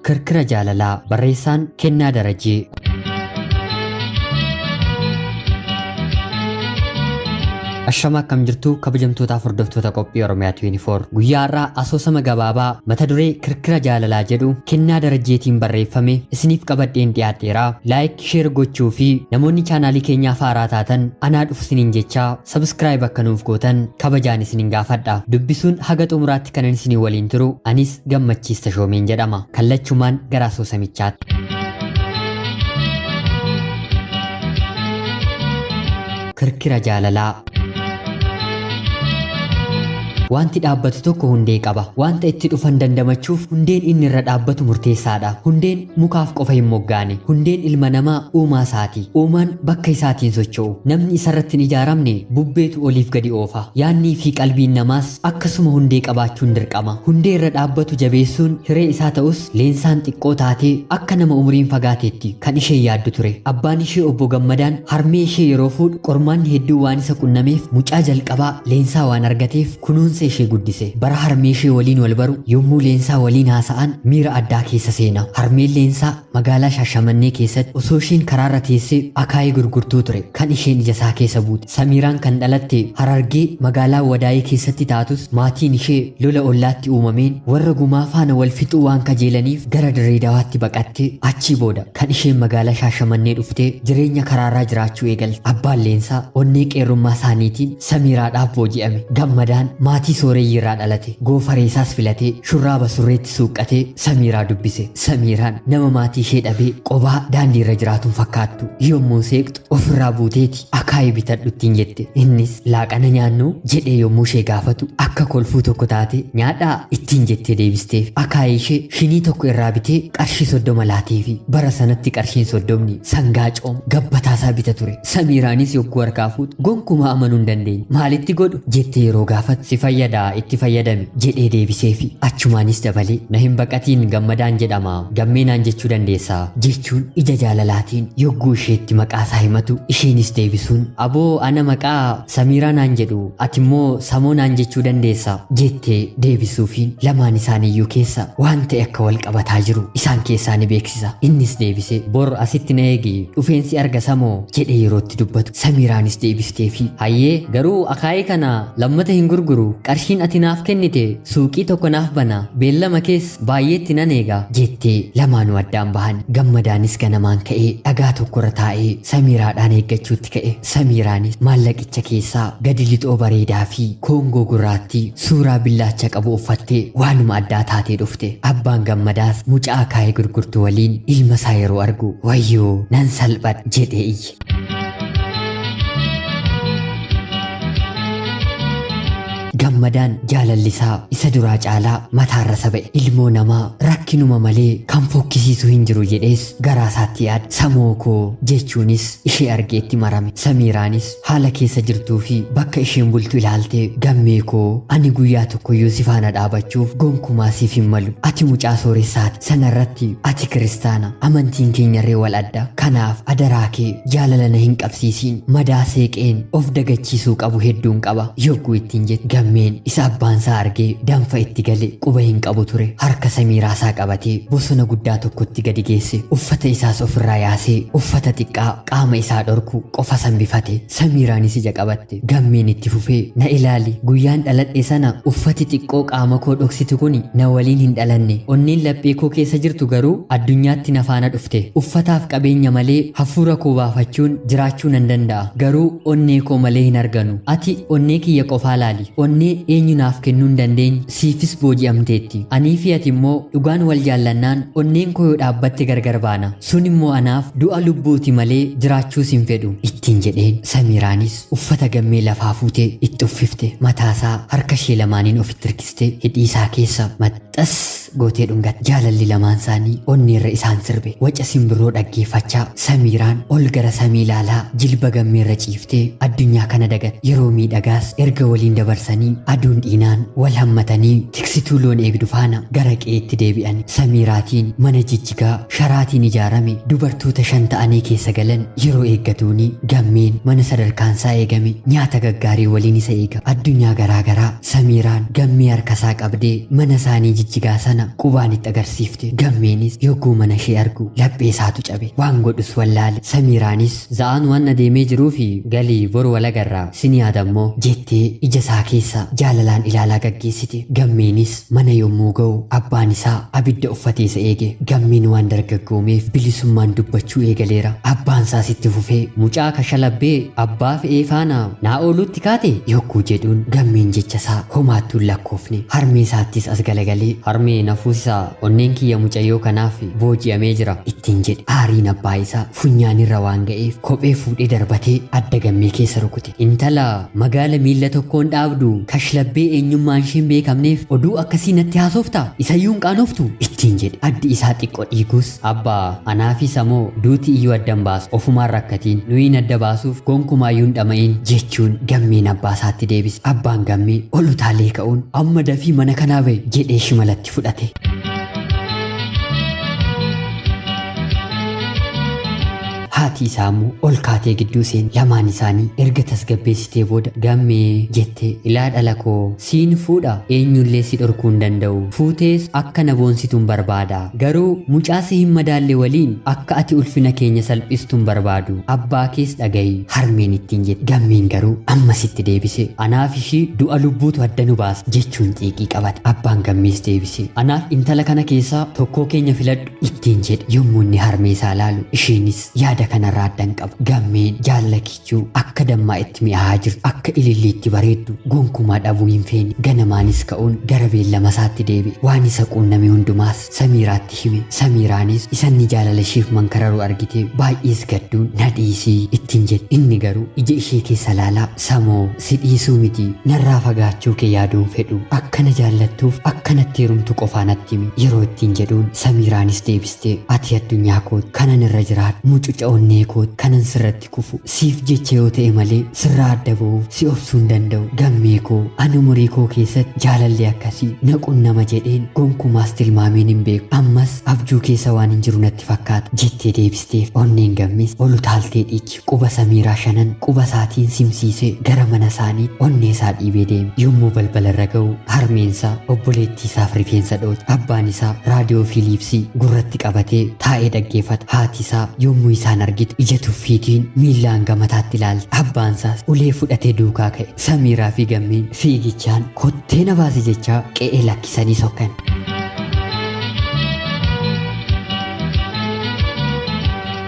Kirkira Jaalalaa barreessaan Kennaa Darajjee. Ashama akkam jirtu kabajamtootaaf hordoftoota qophii Oromiyaa 24 guyyaa har'aa asoosama gabaabaa mata duree Kirkira Jaalalaa jedhu Kennaa Darajjeetiin barreeffame isiniif qabadheen dhiyaadheera. Laayik, sheer gochuu fi namoonni chaanaalii keenyaaf haaraa taatan anaa dhufu isiniin jechaa Subscribe akka nuuf gootan kabajaan isinin gaafadha. Dubbisuun haga xumuraatti kanan isinii waliin turu anis Gammachiis Tashoomeen jedhama. Kallachumaan gara asoosamichaatti. Kirkira jaalalaa. Wanti dhaabbatu tokko hundee qaba. Wanta itti dhufan dandamachuuf hundeen inni irra dhaabbatu murteessaadha. Hundeen mukaaf qofa hin moggaane. Hundeen ilma namaa uumaa isaati. Uumaan bakka isaatiin socho'u. Namni isarratti hin ijaaramne bubbeetu oliif gadi oofa. Yaadnii fi qalbiin namaas akkasuma hundee qabaachuun dirqama. Hundee irra dhaabbatu jabeessuun hiree isaa ta'us Leensaan xiqqoo taatee akka nama umriin fagaateetti kan ishee yaaddu ture. Abbaan ishee obbo Gammadaan harmee ishee yeroo fuudhu qormaanni hedduu waan isa qunnameef mucaa jalqabaa Leensaa waan argateef kunuunsa ishee guddise. Bara harmee ishee waliin wal baru yommuu Leensaa waliin haasa'an miira addaa keessa seena. Harmeen Leensaa magaalaa Shaashamannee keessatti osoo isheen karaarra teessee akaayii gurgurtuu ture kan isheen ija isaa keessa buute. Samiiraan kan dhalatte Harargee magaalaa Wadaayee keessatti taatus maatiin ishee lola ollaatti uumameen warra gumaa faana wal fixuu waan kajeelaniif gara Dirree Dawaatti baqatte. Achii booda kan isheen magaalaa Shaashamannee dhuftee jireenya karaarraa jiraachuu eegalte. Abbaan Leensaa onnee qeerrummaa isaaniitiin Samiiraadhaaf booji'ame. Gammadaan maatii sooreeyyiirraa dhalate. Goofaree isaas filatee shurraaba surreetti suuqqatee Samiiraa dubbise. Samiiraan nama maatii ishee dhabee qobaa daandiirra jiraatuun fakkaattu. Yommuu seeqxu ofirraa buuteeti akaayii bitadhu ittiin jette. Innis laaqana nyaannuu jedhee yommuu ishee gaafatu akka kolfuu tokko taate nyaadhaa ittiin jettee deebisteef. Akaayii ishee shinii tokko irraa bitee qarshii 30 laateefi. Bara sanatti qarshiin soddomni sangaa cooma gabbataasaa bita ture. Samiiraanis yogguu harkaa fuutu gonkumaa amanuu hin dandeenye. Maalitti godhu jettee yeroo gaafatu si fayyada itti fayyadami jedhee deebiseefi. Achumaanis dabalee na hin baqatiin Gammadaan jedhama Gammee naan jechuu dandeessa jechuun ija jaalalaatiin yogguu isheetti maqaasaa himatu isheenis deebisuun aboo ana maqaa Samiiraa naan jedhu ati immoo Samoo naan jechuu dandeessa jettee deebisuufiin lamaan isaaniiyyuu keessa waan ta'e akka wal qabataa jiru isaan keessaa ni beeksisa. Innis deebisee bor asitti na eegi dhufeen si arga Samoo jedhee yeroo itti dubbatu Samiiraanis deebisteefi hayyee garuu akaayii kana lammata hin gurguru qarshiin ati naaf kennite suuqii tokko naaf bana beellama kees baay'eetti nan eega jettee lamaanuu addaan bahan. Gammadaanis ganamaan ka'ee dhagaa tokkorra taa'ee Samiiraadhaan eeggachuutti ka'e. Samiiraanis maallaqicha keessaa gadi lixoo bareedaa fi koongoo gurraattii suuraa billaacha qabu uffattee waanuma addaa taatee dhufte. Abbaan Gammadaas mucaa akaayii gurgurtu waliin ilma isaa yeroo argu wayyoo nan salphadhe jedhee iyye. Gammadaan jaalalli isaa isa duraa caalaa mataarra isa ba'e. Ilmoo namaa rakkinuma malee kan fokkisiisu hin jiru jedhees garaa isaatti yaade. Samoo koo jechuunis ishee argee itti marame. Samiiraanis haala keessa jirtuu fi bakka isheen bultu ilaaltee gammee koo ani guyyaa tokkoyyuu si faana dhaabachuuf gonkumaa siif hin malu. Ati mucaa sooressaati. Sana irratti ati kiristaana. Amantiin keenyarree wal adda. Kanaaf adaraa kee jaalala na hin qabsiisiin. Madaa seeqeen of dagachiisuu qabu hedduun qaba. Yogguu ittiin jette gammeen isa abbaansaa argee danfa itti gale quba hin qabu ture. Harka Samiiraasaa qabatee bosona guddaa tokkotti gadi geesse. Uffata isaas ofirraa yaasee uffata xiqqaa qaama isaa dhorku qofa sambifate. Samiiraanis ija qabatte. Gammeen itti fufee na ilaali guyyaan dhaladhe sana uffati xiqqoo qaama koo dhoksitu kuni na waliin hin dhalanne. Onneen laphee koo keessa jirtu garuu addunyaatti na faana dhufte. Uffataaf qabeenya malee hafuura koo baafachuun jiraachuu nan danda'a. Garuu onnee koo malee hin arganu. Ati onnee kiyya qofaa laali. Onnee eenyu naaf kennuu hin dandeenye siifis booji'amteetti. Anii fi ati immoo dhugaan wal jaallannaan onneen koo yoo dhaabbatte gargar baana. Sun immoo anaaf du'a lubbuuti malee jiraachuus hin fedhu ittiin jedheen. Samiiraanis uffata gammee lafaa fuutee itti uffifte. Mataasaa harka ishee lamaaniin ofitti hirkistee hidhii isaa keessa maxxas gootee dhungatte. Jaalalli lamaan isaanii onneerra isaan sirbe. Waca simbirroo dhaggeeffachaa Samiiraan ol gara samii ilaalaa jilba gammeerra ciiftee addunyaa kana dagatte. Yeroo miidhagaas erga waliin dabarsanii Aduun dhiinaan wal hammatanii tiksituu loon eegdu faana gara qe'eetti deebi'an. Samiiraatiin mana jijjigaa sharaatiin ijaarame dubartoota 5 ta'anii keessa galan yeroo eeggatuuni Gammeen mana sadarkaansaa eegame nyaata gaggaarii waliin isa eega. Addunyaa garaa garaa Samiiraan Gammee harkasaa qabdee mana isaanii jijjigaa sana qubaan itti agarsiifte. Gammeenis yogguu mana ishee argu lapheesaatu cabe. Waan godhus wallaale. Samiiraanis za'aan waan na deemee jiruufi gali boru wal agarra sin yaada immoo jettee ija isaa keessa jaalalaan ilaalaa gaggeessite. Gammeenis mana yommuu ga'u abbaan isaa abidda uffatee isa eege. Gammeen waan dargaggoomeef bilisummaan dubbachuu eegaleera. Abbaan isaas itti fufee mucaa kashalabbee abbaa fe'ee faana naa ooluutti kaate yogguu jedhuun Gammeen jecha isaa homaattuu hin lakkoofne. Harmee isaattis as galagalee harmee na fuusisaa onneen kiyya mucayyoo kanaaf booji'amee jira ittiin jedhe. Aariin abbaa isaa funyaanirra waan ga'eef kophee fuudhee darbatee adda Gammee keessa rukute. Intala magaala miilla tokkoon dhaabdu kashlabbee eenyummaan ishee hin beekamneef oduu akkasii natti haasoftaa? Isayyuu hin qaanoftu? Ittiin jedhe. Addi isaa xiqqo dhiigus abbaa anaafi isa moo duuti iyyuu adda hin baasu ofumaan rakkatiin nuyiin adda baasuuf gonkumaayyuu hin dhama'iin jechuun Gammeen abbaa isaatti deebise. Abbaan Gammee ol utaalee ka'uun amma dafii mana kanaa ba'i jedhee shimalatti fudhate. Haati isaa immoo ol kaatee gidduu seen lamaan isaanii erga tasgabbeessitee booda Gammee jettee ilaa dhala koo siin fuudha eenyullee si dhorkuu hin danda'u fuutees akka na boonsituun barbaada garuu mucaa si hin madaalle waliin akka ati ulfina keenya salphistuun barbaadu abbaa kees dhaga'i harmeen ittiin jette. Gammeen garuu ammas itti deebise anaaf ishii du'a lubbuutu adda nu baasa jechuun xiiqii qabate. Abbaan Gammees deebise anaaf intala kana keessaa tokkoo keenya filadhu ittiin jedhe. Yommuu inni harmee isaa laalu isheenis yaada kanarraa adda hin qabu. Gammeen jaalala kichuu akka dammaa itti mi'aa'aa jirtu akka ililliitti bareeddu gonkumaa dhabuu hin feene. Ganamaanis ka'uun gara beellama isaatti deebi'e. Waan isa quunname hundumaas Samiiraatti hime. Samiiraanis isa inni jaalala isheef mankararu argitee baay'ees gadduun na dhiisi ittiin jette. Inni garuu ija ishee keessa laalaa Samoo si dhiisuu miti narraa fagaachuu kee yaaduu hin fedhu. Akka na jaallattuuf akka natti heerumtu qofaa natti himi yeroo ittiin jedhuun Samiiraanis deebistee ati addunyaa kooti kanan irra jiraadhu mucuca onnee kooti kanan sirratti kufu siif jecha yoo ta'e malee sirraa adda ba'uuf si obsuu hin danda'u Gammee koo ani umurii koo keessatti jaalalli akkasii na qunnama jedheen gonkumaas tilmaameen hin beeku ammas abjuu keessa waan hin jiru natti fakkaata jettee deebisteef. Onneen Gammees ol utaaltee dhiichi quba Samiiraa shanan quba isaatiin simsiisee gara mana isaaniitti onnee isaa dhiibee deeme. Yommuu balbala irra ga'u harmeen isaa obboleettii isaaf rifeensa dhooti. Abbaan isaa raadiyoo Fiiliipsii gurratti qabatee taa'ee dhaggeeffata. Haati isaa yommuu isaan argitu ija tuffiitiin miillaan gamataatti ilaalte. Abbaan isaas ulee fudhatee duukaa ka'e. Samiiraa fi Gammeen fiigichaan kottee na baasi jechaa qe'ee lakkisanii sokkan.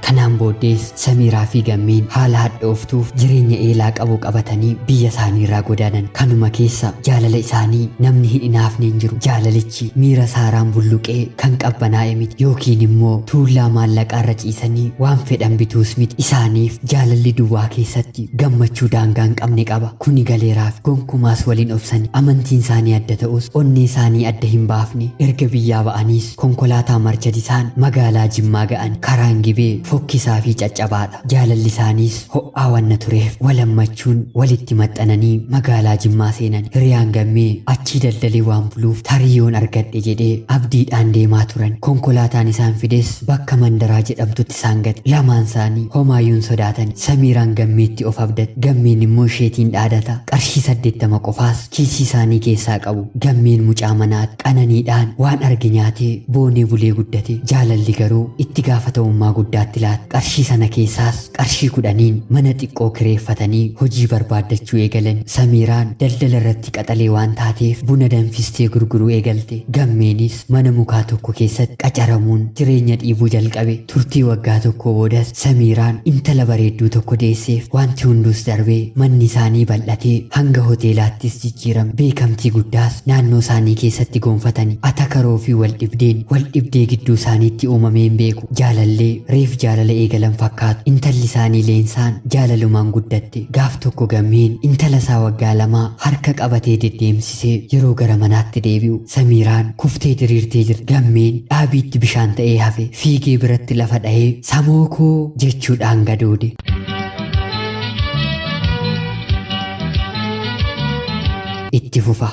Kanaan booddees Samiiraa fi Gammeen haala hadhooftuuf jireenya eelaa qabu qabatanii biyya isaanii irraa godaanan. Kanuma keessa jaalala isaanii namni hin inaafne hin jiru. Jaalalichi miira saaraan bulluqee kan qabbanaa'e miti yookiin immoo tuullaa maallaqaa irra ciisanii waan fedhan bituus miti. Isaaniif jaalalli duwwaa keessatti gammachuu daangaa hin qabne qaba. Kuni galeeraaf gonkumaas wal hin obsani. Amantiin isaanii adda ta'us onnee isaanii adda hin baafne. Erga biyyaa ba'aniis konkolaataa Marchadisaan magaalaa Jimmaa ga'an. Karaan Gibee fokkisaa fi caccabaadha. Jaalalli isaaniis ho'aa wanna tureef wal hammachuun walitti maxxananii magaalaa Jimmaa seenan. Hiriyaan Gammee achii daldalee waan buluuf tarii yoon argadhe jedhee abdiidhaan deemaa turan. Konkolaataan isaan fides bakka Mandaraa jedhamtutti isaan gate. Lamaan isaanii homaayyuu hin sodaatan. Samiiraan Gammeetti of abdatti. Gammeen immoo isheetiin dhaadata. Qarshii 80 qofaas kiisii isaanii keessaa qabu. Gammeen mucaa manaati. Qananiidhaan waan arge nyaatee boonee bulee guddate. Jaalalli garuu itti gaafatamummaa guddaatti laate. Qarshii sana keessaas qarshii 10n mana xiqqoo kireeffatanii hojii barbaaddachuu eegalan. Samiiraan daldala irratti qaxalee waan taateef buna danfistee gurguruu eegalte. Gammeenis mana mukaa tokko keessatti qacaramuun jireenya dhiibuu jalqabe. Turtii waggaa tokkoo boodas Samiiraan intala bareedduu tokko deesseef. Wanti hunduus darbee manni isaanii bal'atee hanga hoteelaattis jijjiirame. Beekamtii guddaas naannoo isaanii keessatti gonfatani. Atakaroo fi waldhibdeen waldhibdee gidduu isaaniitti uumamee hin beeku. Jaalallee reef jaalala eegalan fakkaatu. Intalli isaanii Leensaan jaalalumaan guddatte. Gaaf tokko Gammeen intala isaa waggaa lamaa harka qabatee deddeemsisee yeroo gara manaatti deebi'u Samiiraan kuftee diriirtee jirti. Gammeen dhaabiitti bishaan ta'ee hafe. Fiigee biratti lafa dhahee Samoo koo jechuudhaan gadoode. itti fufa.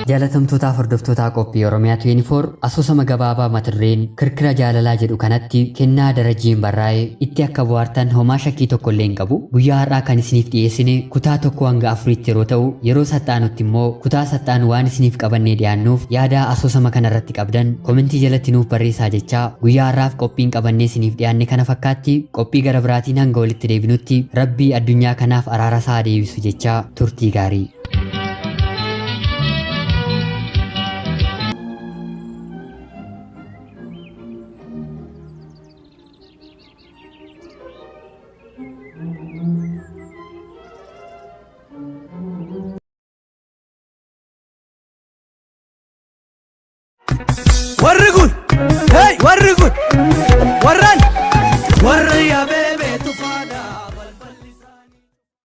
Jaalatamtootaaf hordoftootaa qophii Oromiyaa 24 asoosama gabaabaa mata dureen Kirkira Jaalalaa jedhu kanatti Kennaa Darajjeen barraa'e itti akka bohaartan homaa shakkii tokko illee hin qabu. Guyyaa har'aa kan isiniif dhiyeessine kutaa tokko hanga afuriitti yeroo ta'u yeroo saxxaanutti immoo kutaa saxxaanu waan isiniif qabannee dhiyaannuuf yaada asoosama kana irratti qabdan komentii jalatti nuuf barreessaa jechaa guyyaa har'aaf qophiin qabannee isiniif dhiyaanne kana fakkaatti. Qophii gara biraatiin hanga walitti deebinutti Rabbii addunyaa kanaaf araara isaa deebisu jechaa turtii gaarii. Warri kun, hey, warri kun, warran, warra.